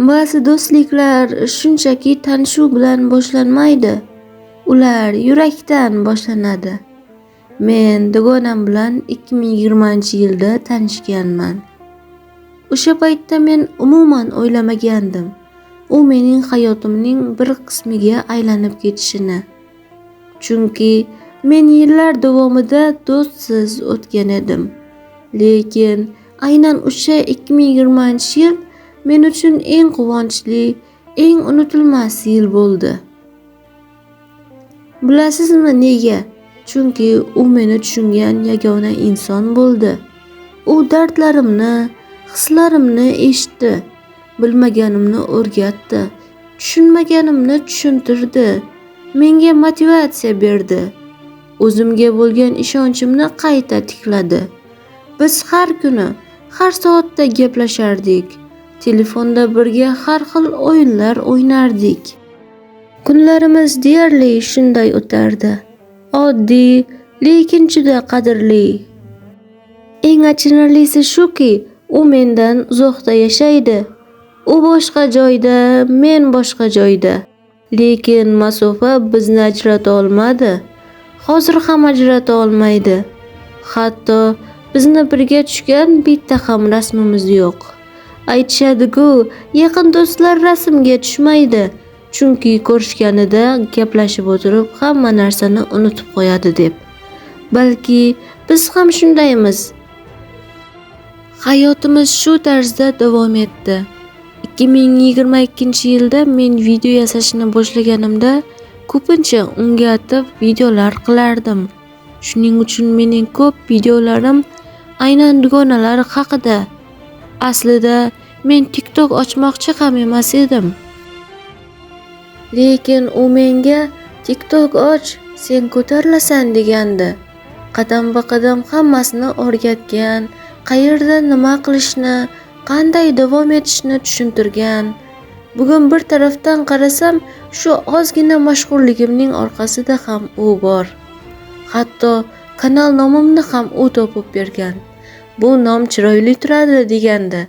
Ba'zi do'stliklar shunchaki tanishuv bilan boshlanmaydi. Ular yurakdan boshlanadi. Men dugonam bilan 2020-yilda tanishganman. O'sha paytda men umuman o'ylamagandim, u mening hayotimning bir qismiga aylanib ketishini. Chunki men yillar davomida do'stsiz o'tgan edim. Lekin aynan o'sha 2020-yil men uchun eng quvonchli, eng unutilmas yil bo'ldi. Bilasizmi nega? Chunki u meni tushungan yagona inson bo'ldi. U dardlarimni, hislarimni eshitdi, bilmaganimni o'rgatdi, tushunmaganimni tushuntirdi, menga motivatsiya berdi. O'zimga bo'lgan ishonchimni qayta tikladi. Biz har kuni, har soatda gaplashardik. Telefonda birga har xil o'yinlar o'ynardik. Kunlarimiz deyarli shunday o'tardi. Oddiy, lekin juda qadrli. Eng achinarlisi shuki, u mendan uzoqda yashaydi. U boshqa joyda, men boshqa joyda. Lekin masofa bizni ajrata olmadi. Hozir ham ajrata olmaydi. Hatto bizni birga tushgan bitta ham rasmimiz yo'q. Aytishadi-ku, yaqin do'stlar rasmga tushmaydi, chunki ko'rishganida gaplashib o'tirib hamma narsani unutib qo'yadi deb. Balki biz ham shundaymiz. Hayotimiz shu tarzda davom etdi. 2022-yilda men video yasashni boshlaganimda ko'pincha unga atab videolar qilardim. Shuning uchun mening ko'p videolarim aynan dugonalar haqida. Aslida men TikTok ochmoqchi ham emas edim. Lekin u menga TikTok och, sen ko'tarilasan degandi. Qadam-ba-qadam hammasini o'rgatgan, qayerda nima qilishni, qanday davom etishni tushuntirgan. Bugun bir tarafdan qarasam, shu ozgina mashhurligimning orqasida ham u bor. Hatto kanal nomimni ham u topib bergan. Bu nom chiroyli turadi degandi.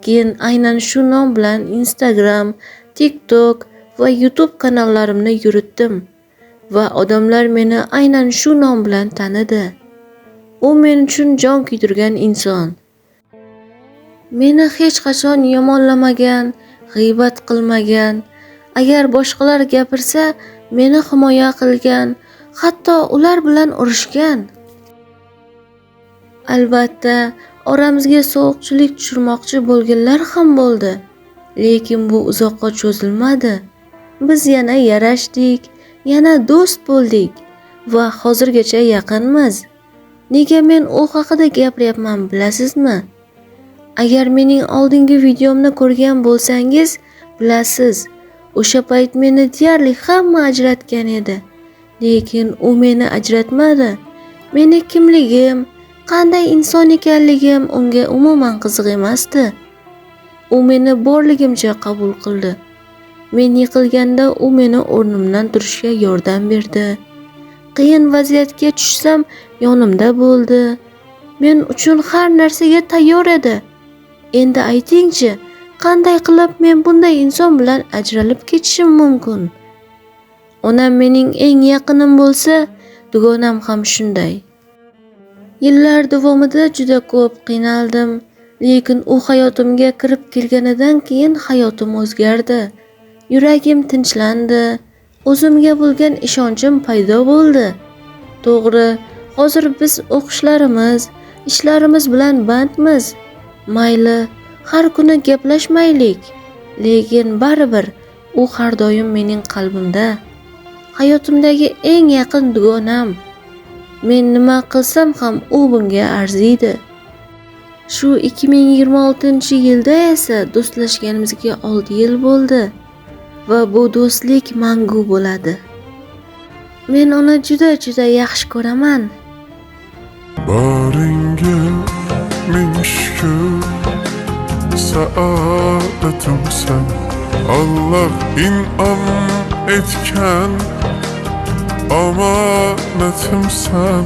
Keyin aynan shu nom bilan Instagram, TikTok va YouTube kanallarimni yuritdim va odamlar meni aynan shu nom bilan tanidi. U men uchun jon kuydirgan inson. Meni hech qachon yomonlamagan, g'iybat qilmagan. Agar boshqalar gapirsa, meni himoya qilgan, hatto ular bilan urushgan. Albatta, oramizga sovuqchilik tushirmoqchi bo'lganlar ham bo'ldi. Lekin bu uzoqqa cho'zilmadi. Biz yana yarashdik, yana do'st bo'ldik va hozirgacha yaqinmiz. Nega men u haqida gapiryapman bilasizmi? Agar mening oldingi videomni ko'rgan bo'lsangiz, bilasiz, o'sha payt meni deyarli hamma ajratgan edi. Lekin u meni ajratmadi. Meni kimligim, qanday inson ekanligim unga umuman qiziq emasdi. U meni borligimcha qabul qildi. Men yiqilganda u meni o'rnimdan turishga yordam berdi. Qiyin vaziyatga tushsam yonimda bo'ldi. Men uchun har narsaga tayyor edi. Endi aytingchi, qanday qilib men bunday inson bilan ajralib ketishim mumkin? Onam mening eng yaqinim bo'lsa, dugonam ham shunday. Yillar davomida juda ko'p qiynaldim, lekin u hayotimga kirib kelganidan keyin hayotim o'zgardi. Yuragim tinchlandi, o'zimga bo'lgan ishonchim paydo bo'ldi. To'g'ri, hozir biz o'qishlarimiz, ishlarimiz bilan bandmiz. Mayli, har kuni gaplashmaylik, lekin baribir u har doim mening qalbimda. Hayotimdagi eng yaqin dugonam. Men nima qilsam ham u bunga arziydi. Shu 2026-yilda esa do'stlashganimizga 6 yil bo'ldi va bu do'stlik mangu bo'ladi. Men uni juda-juda yaxshi ko'raman. Baringga ming shukr, saodatimsan. Alloh in'om etgan omonatimsan.